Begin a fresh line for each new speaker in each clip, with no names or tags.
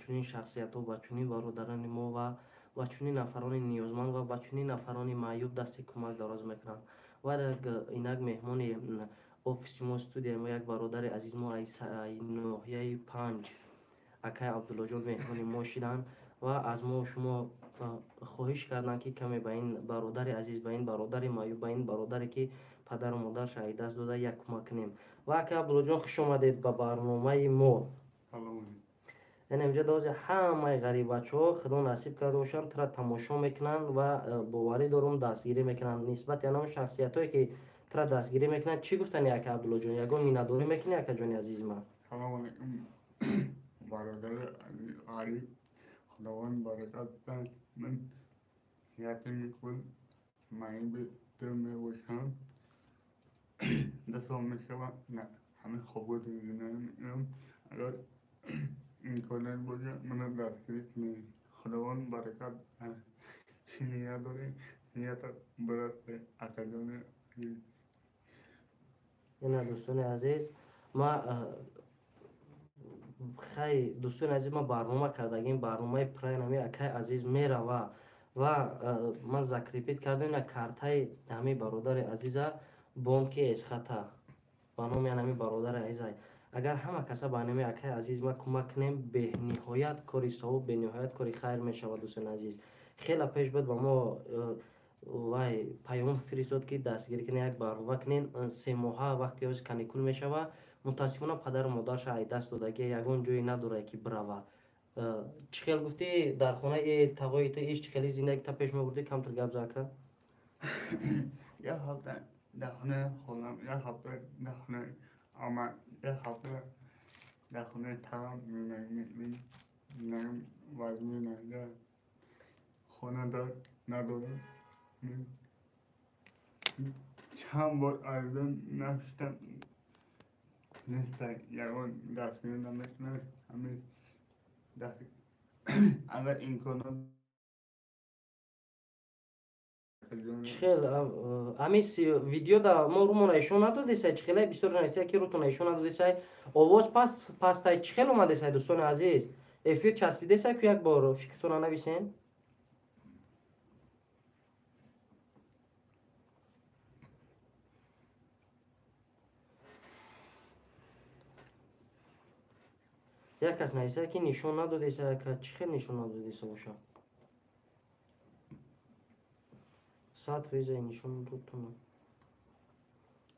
чунин шахсиятҳо, ба чунин бародарони мо ва ба чунин нафарони ниёзманд ва ба чунин нафарони маъюб дасти кӯмак дароз мекунанд. Ва инак меҳмони офиси мо, студияи мо, як бародари азиз мо ноҳияи Панҷ, акай Абдуллоҷон меҳмони мо шиданд ва аз мо шумо хоҳиш карданд, ки каме ба ин бародари азиз, ба ин бародари маъюб, ба ин бародаре ки падару модарша ай даст дода, як кӯмак кунем. Ва акай Абдуллоҷон, хуш омадед ба барномаи мо. Яъне инҷа дози ҳамаи ғарибачаҳо худо насиб карда бошанд, тура тамошо мекунанд ва боварӣ дорум, дастгирӣ мекунанд. Нисбати анам шахсиятҳое ки тура дастгирӣ мекунанд, чӣ гуфтани, ака Абдуллоҷон? Ягон миннатдорӣ мекунӣ, акаҷони азизи ман?
Салому алайкум, бародари ғариб, худованд баракат диҳад. Ман ятими худ маъюби дил мебошам. 2 сол мешавад ҳамин хобгоҳ зиндагӣ мекунам. Агар имконият бошад, маро дастгирӣ кунед. Худованд баракат диҳад. Чӣ ният дорӣ, ниятат барад, акаҷони азиз.
Ина, дӯстони азиз, ма хай, дӯстони азиз, ма барнома кардагим, барномаи прайнами акай азиз мерава ва ман закрепить кардам ина картаи ҳамин бародари азиза, бонки Эсхата ба номи ҳамин бародари азиза. Агар ҳама каса ба номи акай азиз ма кӯмак кунем, бениҳоят кори савоб, бениҳоят кори хайр мешавад. Дӯстони азиз, хеле пеш буд ба мо вай паём фиристод, ки дастгирӣ кунед, як барнома кунед. 3 моҳа вақте ҳози каникул мешава, мутаассифона падару модарша ай даст додагӣ, ягон ҷое надорад ки бирава. Чӣ хел гуфтӣ, дар хонаи тағои ту иш чӣ хели зиндагӣ та пеш мебурдӣ? Камтар гап зад, ака.
Як ҳафта дар хонаи холам, як ҳафта дар хонаи ама, як ҳафта дар хонаи тағам зиндагӣ мекунем. Зиндагим вазмин аст, хона надорам. Чанд бор ариза навиштам, неста, ягон дастгирӣ намекунад. Ҳамин агар имконот
Чӣ хел ҳамин видео да мо рӯмона ишон надодесай? Чӣ хелай бисёр нависай, ки рӯтона ишон надодесай, овоз паст пастай. Чӣ хел омадесай, дӯстони азиз? Эфир часпидесай ку, як бор фикртона нависен. Як кас нависад, ки нишон надодеса. Чӣ хел нишон надодеса боша? 100% нишон рӯтона.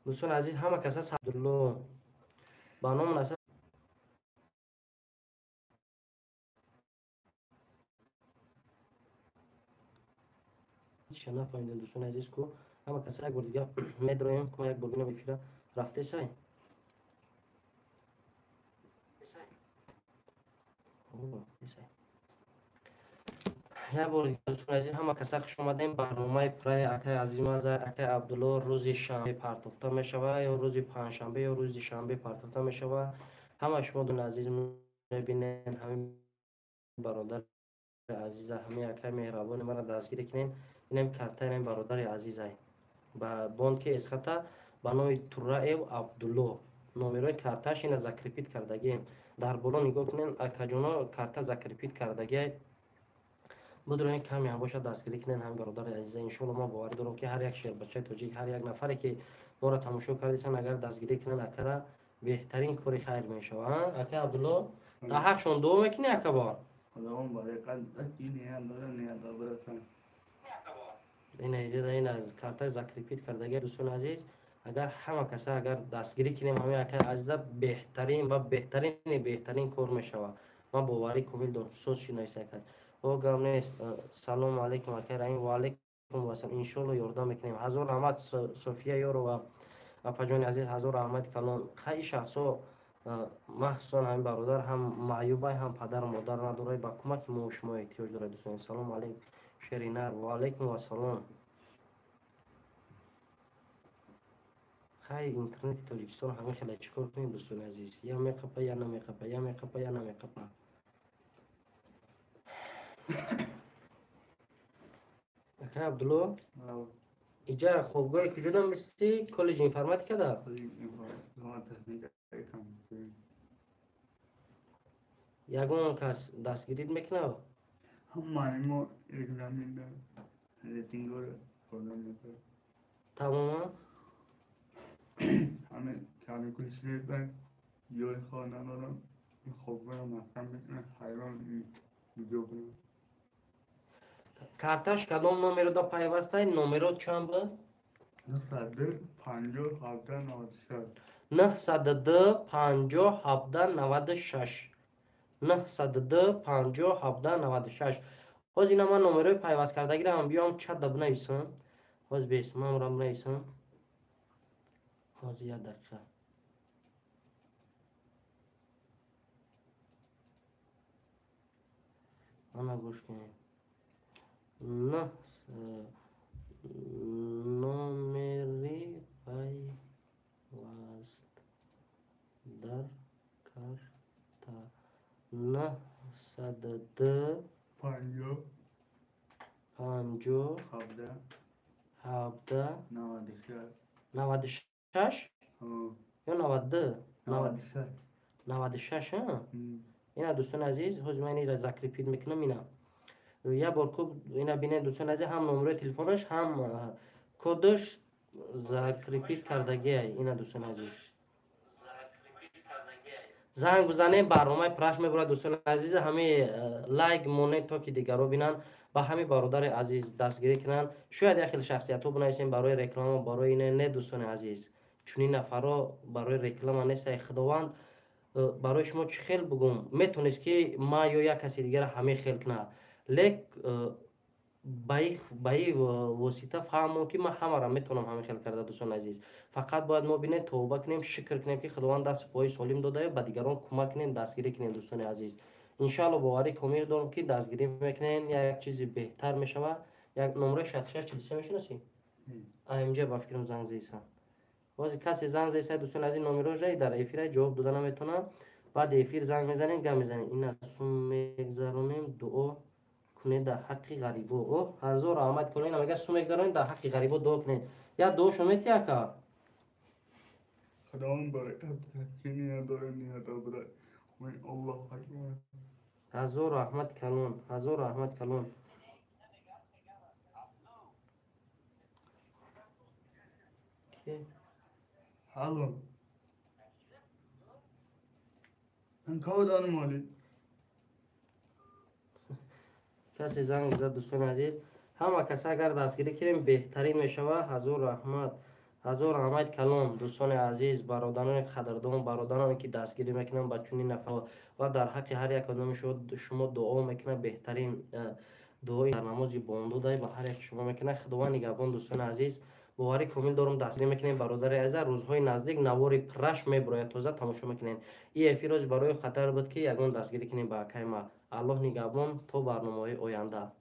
Дӯстони азиз, ҳама каса Абдулло ба ному насаб ча нафаҳмидем. Дӯстони азиз, ку ҳама каса як бор дига медроем, ку як бор бинам, эфира рафтесай. Як бор, дӯстони азиз, ҳама каса хуш омадем. Барномаи прай акай азизмаза, акай Абдулло, рӯзи шанбе партофта мешава, ё рӯзи панҷшанбе, ё рӯзи шанбе партофта мешава. Ҳама шумо, дӯстони азиз, мебинен ҳамин бародари азиза, ҳамин акай меҳрабони мара дастгирӣ кунен. Инам картаи ин бародари азизай ба бонки Эсхата ба номи Тураев Абдулло. Номерои картааш ина закрепить кардагием дар боло, нигоҳ кунен, акаҷоно, карта закрепить кардагиай. Будроен, каме ҳам бошад, дастгирӣ кунен ҳамин бародари азиза. Иншоалло, ман боварӣ дорам, ки ҳар як шербачаи тоҷик, ҳар як нафаре ки моро тамошо кардисан, агар дастгирӣ кунен акара, беҳтарин кори хайр мешавад. Ака Абдулло, дар ҳақшон дуо мекунӣ, акабо?
Худованд баракат диҳад, ният дора, ният барасад.
Ина иҷода, ин аз картаи закрепить кардагиа. Дӯстони азиз, агар ҳама каса агар дастгирӣ кунем ҳамин акаи азиза, беҳтарин ва беҳтарини беҳтарин кор мешавад, ман боварӣ комил дорам. Соз шиноиса кард, о гап нест. Салому алайкум, акай Раҳим. Ва алайкум вассалом. Иншоалло, ёрдам мекунем. Ҳазор раҳмат, София Ёрова, апаҷони азиз, ҳазор раҳмати калон. Хай, шахсо, махсусан ҳамин бародар ҳам маъюбай, ҳам падару модар надорад, ба кӯмаки мо шумо эҳтиёҷ дорад. Дӯстони, салому алайкум, Шеринар. Ва алайкум вассалом. Хай, интернети Тоҷикистон ҳамин хеле, чӣ кор кунем, дӯстони азиз? Я меқапа, я намеқапа, я меқапа, я намеқапа. Акай Абдулло, иҷа хобгоҳи куҷо намистӣ? Коллеҷи информатика да?
Коллеҷи информатехникаи компютер.
Ягон кас дастгирит мекунад?
Ҳам мо экзамен рейтингоро хонда мекунад.
Тамоман?
Ҳаме каникул шудааст, ҷои хоб надорам, хобгоҳам маҳкам мекунад, ҳайрон видео кунам.
Карташ кадом номерода пайвастай? Номеро чанд буд?
902 50 17 96.
902 50 17 96. 902 50 17 96. Ҳозир ина ман номерои пайвасткардагиро биём чатда бинависам. Ҳозир бес, ман ро бинависам. Ҳозир як дақиқа. Ана гӯш кунед. Номери пайваст дар карта 902
50
50
17
17
96.
96 ё 92?
96.
96. Ина дӯстони азиз, ҳозир ман инро закрепить мекунам. Ина як бор куб ина бинед, дӯстони азиз, ҳам номерои телефонаш, ҳам кодаш закрепить кардагиай. Ина, дӯстони азиз, занг бизанем, барномаи пураш мебурад. Дӯстони азиз, ҳами лайк монед, то ки дигарро бинанд, ба ҳами бародари азиз дастгирӣ кунанд. Шояд як хел шахсиятҳо бинависем барои реклама, барои ине. Не, дӯстони азиз, чунин нафарро барои реклама нестай. Худованд барои шумо чӣ хел бугум, метавонист ки ман ё як каси дигара ҳамин хел кунад, лек ба и восита фаҳмон, ки ман ҳамаро метавонам ҳамин хел карда. Дӯстони азиз, фақат бояд мо бинем, тавба кунем, шукр кунем, ки Худованд дасту пои солим додаю, ба дигарон кӯмак кунем, дастгирӣ кунем. Дӯстони азиз, иншаалло, боварӣ комил дорам, ки дастгирӣ мекунем, як чизи беҳтар мешавад. Як номраи 66 43 мешиносӣ? Аимҷа ба фикрам занг зеисан. Бози касе занг зеиса, дӯстони азиз, номероша дар эфира ҷавоб дода наметавонам. Баъди эфир занг мезанем, гап мезанем. Ина сум мегзаронем, дуо кунед дар ҳаққи ғарибо. О, ҳазор раҳмат кунед. Ина мега, сум мегзаронем, дар ҳаққи ғарибо дуо кунед. Як дуошо мети, ака?
Худованд баракат ки ният дорад, ният обрад. Аллоҳу акбар.
Ҳазор раҳмат калон, ҳазор раҳмат калон.
Алло, код моли.
Касе занг зад. Дӯстони азиз, ҳама кас агар дастгирӣ кунем, беҳтарин мешавад. Ҳазор раҳмат, ҳазор раҳмат калом. Дӯстони азиз, бародарони қадрдон, бародароне ки дастгирӣ мекунанд ба чунин нафар ва дар ҳаққи ҳар як одами шумо дуо мекунад, беҳтарин дуои дар намози бомдодай ба ҳар яки шумо мекунад. Худованд нигаҳбон. Дӯстони азиз, боварӣ комил дорам, дастгирӣ мекунем. Бародари азиз, рӯзҳои наздик навори пурраш мебурояд, тоза тамошо мекунем. И эфир роз барои хатар буд, ки ягон дастгирӣ кунем ба акай ма. Аллоҳ нигаҳбон, то барномаҳои оянда.